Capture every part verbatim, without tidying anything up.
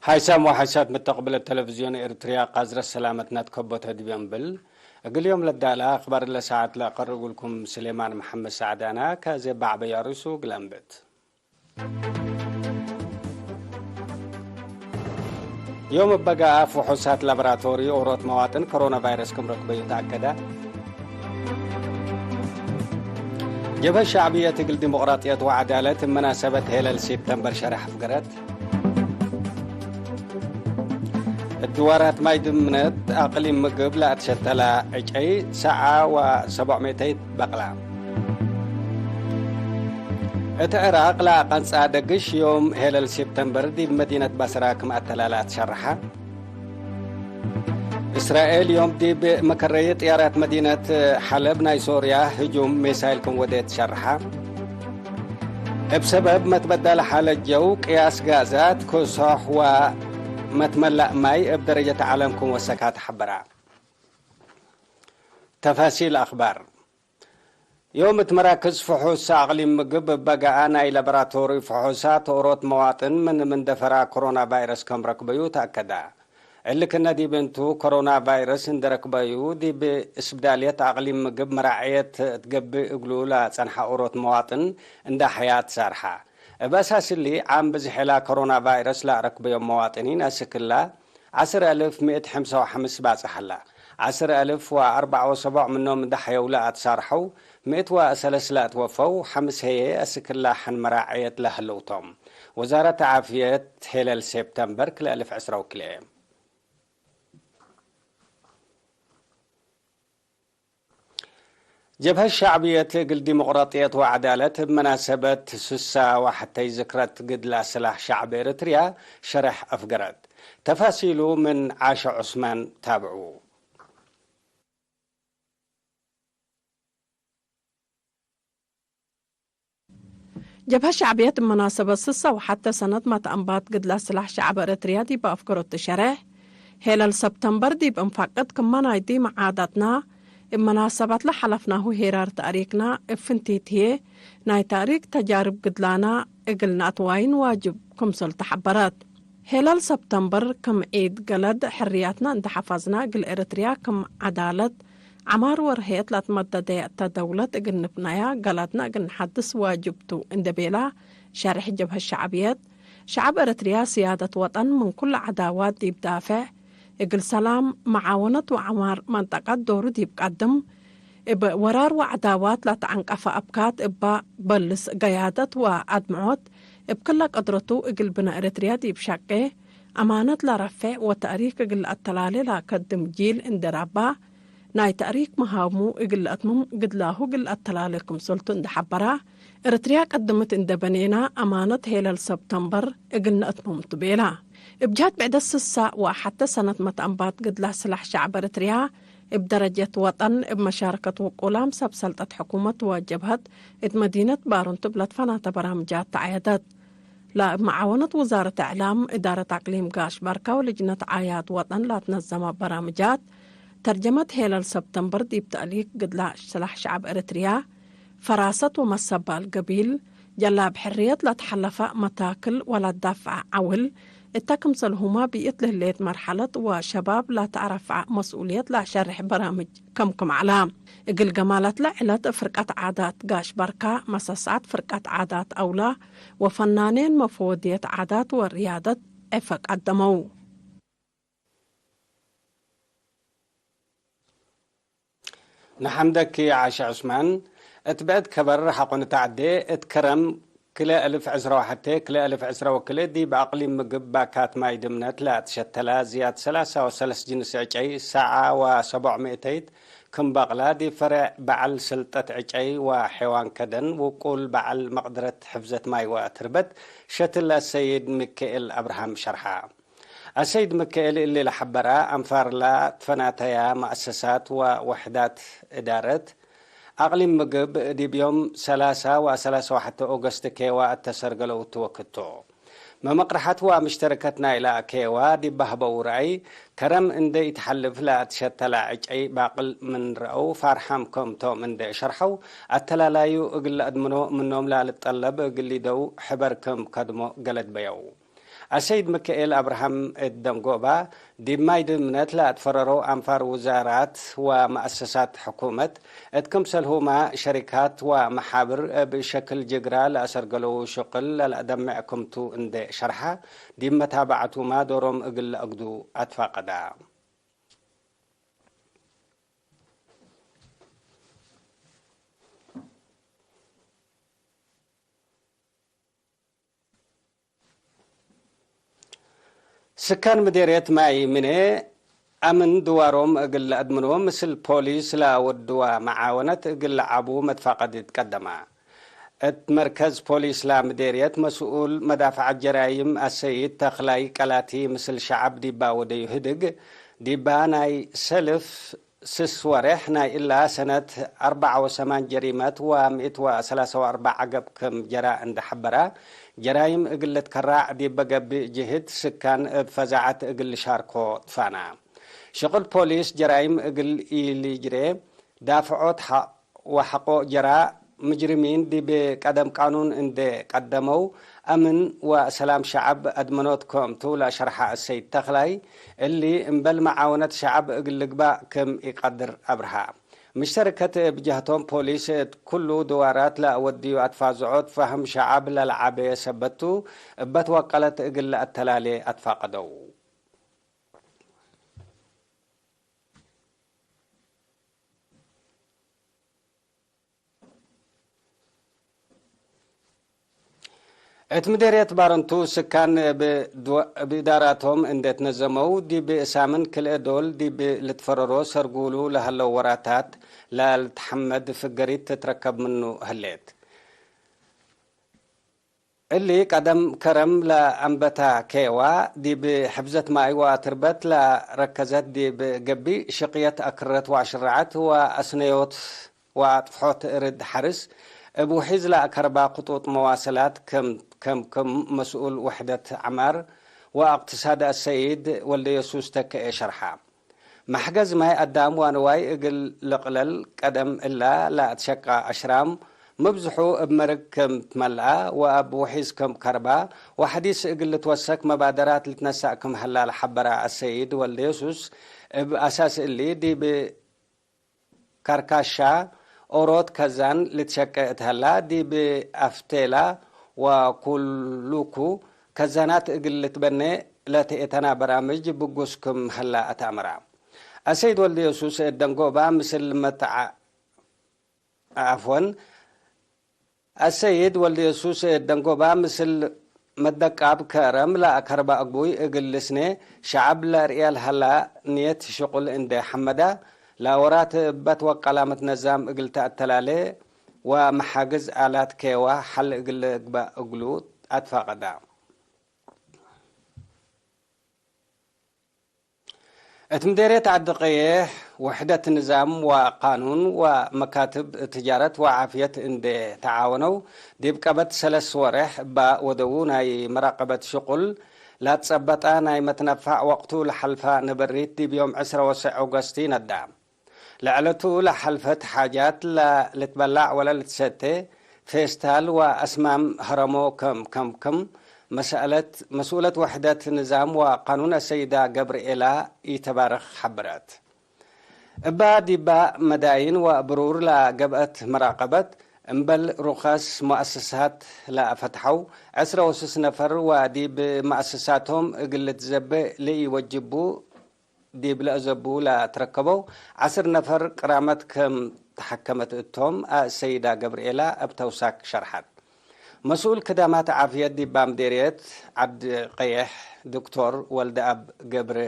ሓይሳም ወሓይሳት ምተቅብለት ተለቪዝዮን ኤርትርያ ቃዝረት ሰላመትነ ትከቦተ ዲብ እንብል፣ እግል ዮም ለዳለ አክባር ለሰዓት ለአቀርብ እግልኩም ስሌማን መሐመድ ሰዕዳና። ከዜብ በዐበያ ርእሱ እግል አንብት። ዮም እበ ገአ ፍሑሳት ላቦራቶሪ ኦሮት መዋጥን ኮሮና ቫይረስ ክም ረክበዩ ተአከደ። ጀብሀት ሸዕብየት እግል ዲሞቅራጥየት ወዐዳለት እብ መናሰበት ሄለል ሴፕተምበር ሸረሕ አፍገረት። እድዋራት ማይ ድምነት አቅሊም ምግብ ለአትሸተላ ዕጨይ ሰዓ ወሰቦዕ ሜተይት በቅላ። እት ዕራቅ ለአቀንጽአ ደግሽ ዮም ሄለል ሴፕተምበር ዲብ መዲነት ባስራ ክም አተላላ አትሸርሐ። እስራኤል ዮም ዲብ መከረይ ጥያራት መዲነት ሐለብ ናይ ሶርያ ህጁም ሜሳይል ክም ወዴት ሸርሐ። እብ ሰበብ መትበደል ሓለት ጀው፣ ቅያስ ጋዛት፣ ክሶሕ ወመትመላእ ማይ እብ ደረጀት ዐለም ክም ወሰካ ተሐበራ። ተፋሲል አክባር። ዮም እት መራክዝ ፍሑስ አቅሊም ምግብ እበ ገአ ናይ ላቦራቶሪ ፍሑሳት ኦሮት መዋጥን ምን ምንደፈራ ኮሮና ቫይረስ ከም ረክበዩ ተአከዳ። እሊ ክነ ዲብ እንቱ፣ ኮሮና ቫይረስ እንዴ ረክበዩ፣ ዲብ እስብዳልየት አቅሊም ምግብ መራዐየት እት ገብእ እግሉ ለጸንሐ ኦሮት መዋጥን እንዳ ሐያ ትሳርሐ። እብ አሳስ እሊ፣ ዓም ብዝሕ እላ ኮሮና ቫይረስ ለአረክበዮም መዋጥኒን አስክላ ዐስር አልፍ ምእት ሐምሳ ወሐምስ ባጽሕ ሀላ። ዐስር አልፍ ወአርበዕ ወሰቦዕ ምኖም እንዳ ሐየው ለአትሳርሐው፣ ምእት ወሰለስ ለአትወፈው፣ ሐምስ ህዬ አስክላ ሐን መራዐየት ለህለው ቶም። ወዛረት ዓፍየት ሄለል ሴፕተምበር ክልኤ አልፍ ዕስራ ወክልኤ። ጀብሀት ሸዕብየት እግል ዲሞቅራጥየት ወዐዳለት እብ መናሰበት ስሳ ወሐተይ ዝክረት ግድላ ስላሕ ሸዕብ ኤረትርያ ሸረሕ አፍገረት። ተፋሲሉ ምን ዓሸ ዑስማን ታብዑ። ጀብሀት ሸዕብየት እብ መናሰበት ስሳ ወሐተ ሰነት መትአንባት ግድለ ስላሕ ሸዐብ ኤረትርያ ዲብ አፍገሮት ትሸሬሕ፣ ሄለል ሰብተምበር ዲብ እንፋቅድ ክመ ናይ ዲመ ዓዳትና፣ እብ መናሰባትለ ሐለፍናሁ ሄራር ተእሪክና እብ ፍንቲት ህዬ፣ ናይ ተእሪክ ተጃርብ ግድላና እግል ነአትዋይን ዋጅብ ክምሰል ተሐበረት። ሄለል ሰብተምበር ክም ዒድ ገለድ ሕርያትና እንዴ ሐፈዝና፣ እግል ኤረትርያ ክም ዐዳለት ዐማር ወርህየት ለትመደደየ እተ ደውለት እግል ንብነያ፣ ገለድነ እግል ነሐድስ ዋጅብ ቱ እንዴ ቤላ ሸሬሕ ጀብሀት ሸዕብየት፣ ሸዐብ ኤረትርያ ስያደት ወጠን ምን ኩለ ዐዳዋት ዲብ ዳፍዕ፣ እግል ሰላም፣ መዓወነት ወዐማር መንጠቀት ዶሩ ዲብ ቀድም፣ እብ ወራር ወዐዳዋት ለተዐንቀፈ አብካት እበ በልስ፣ ገያደት ወአድምዖት እብ ክለ ቀድረቱ እግል ብነ ኤረትርያ ዲብ ሸቄ፣ አማነት ለረፌዕ ወተእሪክ እግል ለአተላሌ ለከድም ጂል እንዴ ረባ፣ ናይ ተእሪክ መሃሙ እግል ለአትምም ግድላሁ እግል ለአተላሌ ክምሰልቱ እንዴ ሐበራ፣ ኤረትርያ ቀድምት እንዴ በኔና አማነት ሄለል ሰብተምበር እግል ነአትምም ቱ ቤላ። እብ ጀህት ብዕደት ስሳ ወአሐተ ሰነት መትአንባት ግድለ ስላሕ ሸዐብ ኤረትርያ፣ እብ ደረጀት ወጠን፣ እብ መሻረከት ውቁላም ሰብ ሰልጠት ሕኩመት ወጀብሀት እት መዲነት ባሩንቱ እብ ለትፈናተ በራምጃት ተዐየደት። ለእብ መዓወነት ውዛረት እዕላም፣ እዳረት አቅሊም ጋሽ ባርካ ወልጅነት ዓያድ ወጠን ለትነዘመ በራምጃት፣ ተርጀመት ሄለል ሰብተምበር ዲብ ተእሊክ ግድለ ስላሕ ሸዐብ ኤረትርያ፣ ፈራሰት ወመሰባል ገቢል፣ ጀላብ ሕርየት ለትሐለፈ መታክል ወለትዳፍዐ ዐውል፣ እተ ክምሰልሁመ ብእት ለህሌት መርሐለት ወሸባብ ለተአረፍዐ መስኡልየት ለአሸርሕ በራምጅ ከምክም ዐላ። እግል ገማለትለ ዐለት ፍርቀት ዓዳት ጋሽ ባርካ፣ መሰሰዐት ፍርቀት ዓዳት አውላ ወፈናኔን መፈወድየት ዓዳት ወርያደት ዕፈ ቀደመው። ነሐምደኪ ዓሸ ዑስማን። እት ብዕድ ከበር ሐቆ ንተዐዴ፣ እት ከረም ክልኤ አልፍ ዕስራ ወሐቴ፣ ክልኤ አልፍ ዕስራ ወክልኤ ዲብ አቅሊም ምግብ ባካት ማይ ድምነት ለአትሸተላ ዝያድ ሰላሳ ወሰለስ ጅንስ ዕጨይ፣ ሰዓ ወሰቦዕ ምእተይት ክም በቅላ፣ ዲብ ፈሬዕ በዐል ስልጠት ዕጨይ ወሐይዋን ከደን ውቁል በዐል መቅደረት ሕፍዘት ማይ ወአትርበት ሸትል አሰይድ ሚካኤል አብርሃም ሸርሐ። አሰይድ ሚካኤል እሊ ለሐበራ፣ አንፋርላ ትፈናተያ መአሰሳት ወወሕዳት እዳረት አቅሊም ምግብ፣ ዲብ ዮም ሰላሳ ወሰላሳ ወሐቴ ኦገስት ኬዋ እተ ሰርገለው እቱ ወክድ ቱ። መመቅረሐት ወምሽተረከት ናይላ ኬዋ ዲብ በህበው ረአይ፣ ከረም እንዴ ኢተሐልፍ ለአትሸተላ ዕጨይ ባቅል ምን ረአው፣ ፋርሓም ክም ቶም እንዴ ሸርሐው፣ አተላላዩ እግል ለአድምኖ ምኖም ላልጠለብ እግል ሊደው ሕበር ክም ከድሞ ገለድ በየው። አሰይድ ምክኤል አብርሃም እት ደንጎባ፣ ዲብ ማይ ድምነት ለአትፈረረው አንፋር ውዛራት ወመአሰሳት ሕኩመት፣ እት ክምሰልሁመ ሸሪካት ወመሓብር እብ ሸክል ጅግራ ለአሰርገለው ሽቅል ለለአደምዕ ክምቱ እንዴ ሸርሐ፣ ዲብ መታበዐቱመ ዶሮም እግል ለአግዱ አትፋቀዳ። ስካን ምዴርየት ማይ ምኔ አምን ድዋሮም እግል ለአድምኖ ምስል ፖሊስ ለአወድዋ መዓወነት እግል ለዓቡ መትፋቀድ ትቀደመ። እት መርከዝ ፖሊስ ለምዴርየት መስኡል መዳፍዐት ጀራይም አሰይድ ተክላይ ቀላቲ ምስል ሸዐብ ዲባ ወደዩ ህድግ፣ ዲባ ናይ ሰልፍ ስስ ወሬሕ ናይ እላ ሰነት አርበዕ ወሰማን ጀሪመት ወምእት ወሰላሳ ወአርበዕ ዐገብ ክም ጀራ እንዴ ሐበረ፣ ጀራይም እግል ልትከራዕ ዲበ ገብእ ጅህድ ስካን እብ ፈዛዐት እግል ልሻርኮ ትፋና። ሽቅል ፖሊስ ጀራይም እግል ኢልጅሬ ዳፍዖት ሐ-፣ ወሐቆ ጀራ፣ ምጅርሚን ዲብ ቀደም ቃኑን እንዴ ቀደመው፣ አምን ወሰላም ሸዐብ አድመኖት ክምቱ ለሸርሐ አሰይድ ተክላይ፣ እሊ እምበል መዓወነት ሸዐብ እግል ልግባእ ክም ኢቀድር አብርሃ። ምሽተርከት እብ ጀህቶም ፖሊስ እት ኩሉ ድዋራት ለአወድዩ አትፋዝዖት ፈህም ሸዐብ ለለዐበየ ሰበት ቱ፣ እበ ትወቀለት እግል ለአተላሌ አትፋቀደው። እት ምዴርየት ባረንቱ ስካን እብ ድወ-፣ እብ እዳራቶም እንዴ ትነዘመው፣ ዲብ ሳምን ክልኤ ዶል ዲብ ልትፈረሮ ሰርጉሉ ለሀለው ወራታት ለልትሐመድ ፍገሪት ትትረከብ ምኑ ህሌት። እሊ ቀደም ከረም ለአንበታ ኬዋ፣ ዲብ ሕፍዘት ማይ ወአትርበት ለረከዘት ዲብ ገቢእ ሽቅየት አክረት ወአሽረዐት ወአስነዮት ወአጥፍሖት እርድ ሐርስ እብ ውሒዝ ለአከርባ ክጡጥ መዋሰላት ከም፣ ከም፣ ከም መስኡል ውሕደት ዐማር ወእቅትሳድ አሰይድ ወልደየሱስ ተከኤ ሸርሐ። መሕገዝ ማይ አዳም ወንዋይ እግል ልቅለል ቀደም እላ ለአትሸቃ አሽራም፣ መብዝሑ እብ መርግ ክም ትመልአ ወእብ ውሒዝ ክም ከርባ ወሐዲስ እግል ልትወሰክ መባደራት ልትነሳእ ክም ሀላ ለሐበረ አሰይድ ወልደየሱስ፣ እብ አሳስ እሊ ዲብ ካርካሻ፣ ኦሮት ከዛን ልትሸቄ እት ሀላ፣ ዲብ አፍቴላ ወኩሉኩ ከዛናት እግል ልትበኔ ለትኤተና በራምጅ ብጉስ ክም ሀላ አትአምራ። አሰይድ ወልደየሱስ እት ደንጎባ ምስል መትዓ-፣ አፍወን፣ አሰይድ ወልደየሱስ እት ደንጎባ ምስል መደቃብ ከረም ለአከርባ እግቡይ እግል ልስኔ ሸዐብ ለርእየ ለሀላ ንየት ሽቁል እንዴ ሐመዳ፣ ለወራት እበ ትወቀላ መትነዛም እግል ተአተላሌ ወመሓግዝ አላት ኬዋ ሐል እግል ልግበእ እግሉ አትፋቀዳ። እት ምዴርየት ዐዲ ቀዬሕ፣ ውሕደት ንዛም ወቃኑን ወመካትብ ትጃረት ወዓፍየት እንዴ ተዓወነው፣ ዲብ ቀበት ሰለስ ወሬሕ እባ ወደዉ ናይ መራቀበት ሽቁል ላትጸበጠ ናይ መትነፋዕ ወቅቱ ለሐልፈ ነበሪት ዲብ ዮም ዕስረ ወሰዕ ኦገስት ነዳ። ለዐለቱ ለሐልፈት ሓጃት ለልትበላዕ ወለልትሰቴ ፌስታል ወአስማም ሀረሞ ከም፣ ከም፣ ከም መሰአለት፣ መስኡለት ወሕደት ንዛም ወቃኑን አሰይዳ ገብርኤላ ኢተባረክ ሐበረት። እባ ዲባ መዳይን ወብሩር ለገብአት መራቀበት፣ እምበል ሩኸስ መአሰሳት ለአፈትሐው ዕስረ ወስስ ነፈር ወዲብ መአሰሳቶም እግል ልትዘቤ ለኢወጅቡ፣ ዲብ ለአዘቡ ለትረከበው ዐስር ነፈር ቅራመት ከም ተሐከመት እቶም፣ አሰይዳ ገብርኤላ እብ ተውሳክ ሸርሐት። መስኡል ክዳማት ዓፍየት ዲባ ምዴርየት ዐዲ ቀየሕ ዶክቶር ወልደአብ ገብረ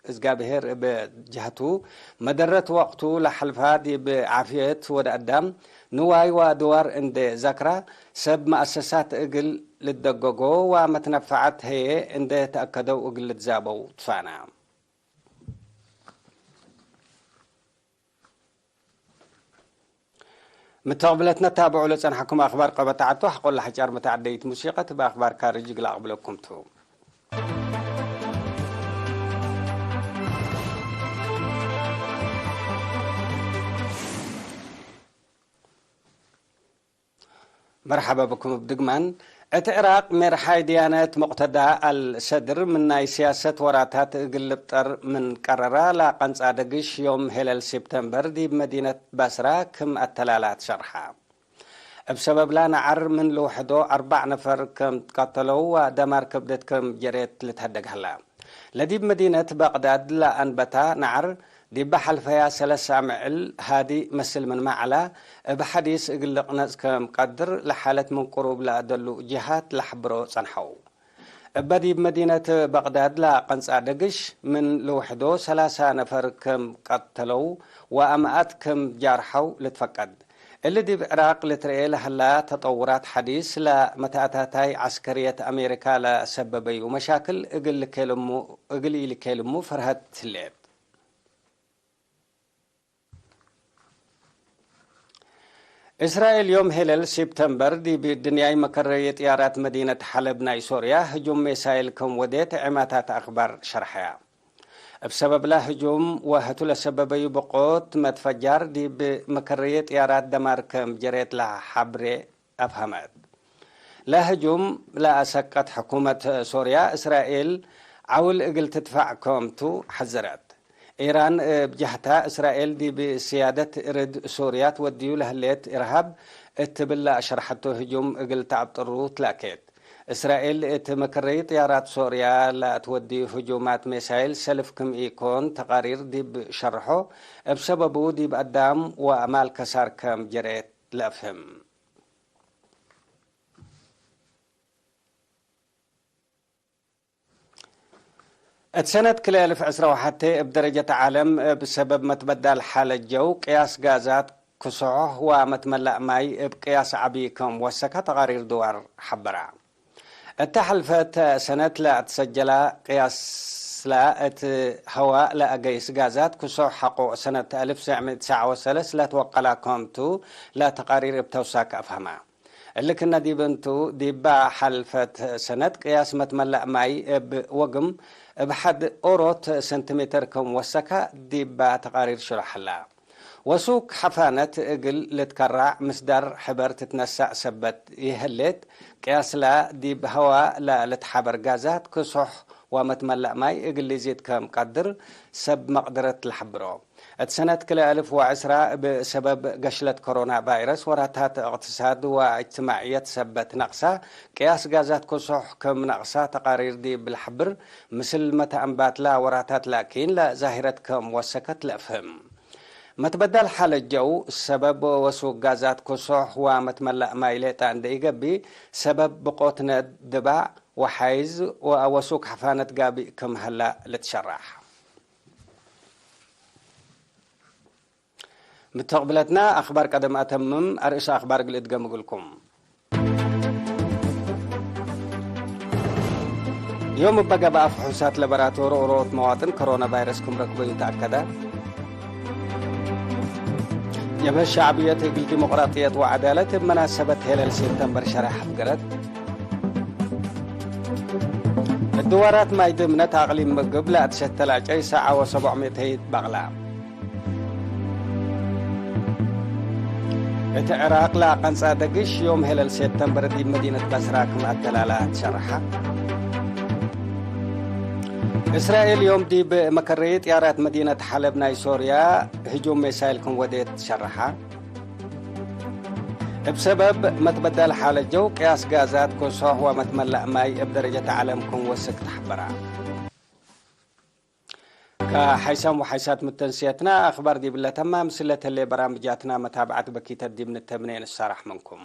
እዝጋብሄር እብ ጀህቱ፣ መደረት ወቅቱ ለሐልፋ ዲብ ዓፍየት ወድ አዳም፣ ንዋይ ወአድዋር እንዴ ዘክራ፣ ሰብ መአሰሳት እግል ልትደገጎ ወመትነፈዐት ህዬ እንዴ ተአከደው እግል ልትዛበው ትፋና። ምተቅብለትነ ታብዑ ለጸንሐኩም አክባር ቀበት ተዐቱ፣ ሐቆለ ሐጫር መተዐደይት ሙሲቀት እብ አክባር ካርጅ እግል አቅብለኩም ቱ። መርሐባ ብኩም እብ ድግማን። እት ዕራቅ ሜርሓይ ድያነት ሙቅተዳ አልሰድር ምን ናይ ስያሰት ወራታት እግል ልብጠር ምን ቀረራ ለአቀንጻ ደግሽ ዮም ሄለል ሴፕተምበር ዲብ መዲነት ባስራ ክም አተላላ ትሸርሐ። እብ ሰበብላ ነዐር ምን ልውሕዶ አርበዕ ነፈር ከም ትቀተለው ወደማር ክብደት ከም ጀሬት ልትሀደግ ሀላ። ለዲብ መዲነት በቅዳድ ለአንበታ ነዐር ዲበ ሐልፈያ ሰለስ አምዕል ሃዲ መስል ምንመ ዐላ፣ እብ ሐዲስ እግል ልቅነጽ ከም ቀድር ለሓለት ምን ቅሩብ ለአደሉ ጅሃት ለሐብሮ ጸንሐው። እበ ዲብ መዲነት በቅዳድ ለአቀንጻ ደግሽ ምን ልውሕዶ ሰላሳ ነፈር ከም ቀተለው ወአምአት ከም ጃርሐው ልትፈቀድ። እሊ ዲብ ዕራቅ ልትርኤ ለሀላ ተጠውራት ሐዲስ ለመተአታታይ ዐስከርየት አሜሪካ ለሰበበዩ መሻክል እግል ልኬልሙ፣ እግል ኢልኬልሙ ፈርሀት ህሌት። እስራኤል ዮም ሄለል ሴፕተምበር ዲብ ድንያይ መከረየ ጥያራት መዲነት ሐለብ ናይ ሶርያ ህጁም ሜሳይል ከም ወዴት ዔማታት አክባር ሸርሐያ። እብ ሰበብላ ህጁም ወህቱ ለሰበበዩ ብቆት መትፈጃር ዲብ መከረየ ጥያራት ደማር ከም ጀሬት ለሐብሬ አፍሀመት። ለህጁም ለአሰቀት ሕኩመት ሶርያ፣ እስራኤል ዐውል እግል ትድፋዕ ከምቱ ሐዘረት። ኢራን እብ ጀህታ፣ እስራኤል ዲብ ስያደት እርድ ሶርያ ትወድዩ ለህሌት እርሃብ እት ትብል ለአሸርሐቱ ህጁም እግል ተአብጥሩ ትላኬት። እስራኤል እት መከረይ ጥያራት ሶርያ ለአትወድዩ ህጁማት ሜሳይል ሰልፍ ክም ኢኮን ተቃሪር ዲብ ሸርሖ፣ እብ ሰበቡ ዲብ አዳም ወአማል ከሳር ከም ጀሬት ለአፍህም። እት ሰነት ክልኤ አልፍ ዕስራ ወሐቴ እብ ደረጀት ዓለም እብ ሰበብ መትበዳል ሓለት ጀው ቅያስ ጋዛት ክሶሖ ወመትመላእ ማይ እብ ቅያስ ዐቢ ከም ወሰከ ተቃሪር ድዋር ሐበራ። እተ ሐልፈት ሰነት ለአትሰጀላ ቅያስላ እት ሀዋ ለአገይስ ጋዛት ክሶሕ ሐቆ ሰነት አልፍ ሰዕ ምእት ሰዓ ወሰለስ ለትወቀላ ከምቱ ለተቃሪር እብ ተውሳክ አፍሀማ። እሊ ክነ ዲብ እንቱ፣ ዲባ ሐልፈት ሰነት ቅያስ መትመላእ ማይ እብ ወግም እብ ሐድ ኦሮት ሰንቲሜተር ክም ወሰከ ዲባ ተቃሪር ሽረሐላ። ወሱክ ሐፋነት እግል ልትከራዕ ምስዳር ሕበር ትትነሳእ ሰበት ይህሌት፣ ቅያስላ ዲብ ሀዋ ለልትሓበር ጋዛት ክሶሕ ወመትመላእ ማይ እግል ሊዚድ ከም ቀድር ሰብ መቅደረት ለሐብሮ። እት ሰነት ክልኤ አልፍ ወዐስራ እብ ሰበብ ገሽለት ኮሮና ቫይረስ ወራታት እቅትሳድ ወእጅትማዕየት ሰበት ነቅሳ፣ ቅያስ ጋዛት ክሶሕ ክም ነቅሳ ተቃሪር ዲብ ለሐብር፣ ምስል መተአንባትላ ወራታት ላኪን ለዛሂረት ክም ወሰከት ለአፍህም። መትበዳል ሓለት ጀው ሰበብ ወሱክ ጋዛት ክሶሕ ወመትመላእ ማይ ሌጣ እንዴ ኢገብእ፣ ሰበብ ብቆት ነድባዕ ወሓይዝ ወወሱክ ሐፋነት ጋብእ ክም ሀላ ልትሸራሕ። ምተቅብለትና አክባር ቀደም አተምም፣ አርእስ አክባር እግል እድገም እግልኩም። ዮም እበ ገብአ ፍሑሳት ለበራቶሩ ኦሮት መዋጥን ኮሮና ቫይረስ ክም ረክበዩ ተአከደ። ጀብሀት ሸዕብየት እግል ዲሞቅራጥየት ወዐዳለት እብ መናሰበት ሄለል ሴፕተምበር ሸረሕ አፍገረት። እድዋራት ማይ ድምነት አቅሊም ምግብ ለአትሸተላጨይ ሰዓ ወሰቦዕ ምእተይት በቅላ። እት ዕራቅ ለአቀንጻ ደግሽ ዮም ሄለል ሴፕተምበር ዲብ መዲነት በስራ ክም አተላላ ትሸርሐ። እስራኤል ዮም ዲብ መከረይ ጥያራት መዲነት ሐለብ ናይ ሶርያ ህጁም ሜሳይል ክም ወዴት ትሸርሐ። እብ ሰበብ መትበዳል ሓለት ጀው ቅያስ ጋዛት ክሶሕ ወመትመላእ ማይ እብ ደረጀት ዐለም ክም ወስክ ተሐበራ። ከሓይሳም ወሓይሳት ምተንስየትና አክባር ዲብለ ተማም፣ ምስለ ተሌ በራምጃትና መታብዐት በኪተት ዲብ ንተምኔ ንሳራሕ ምንኩም።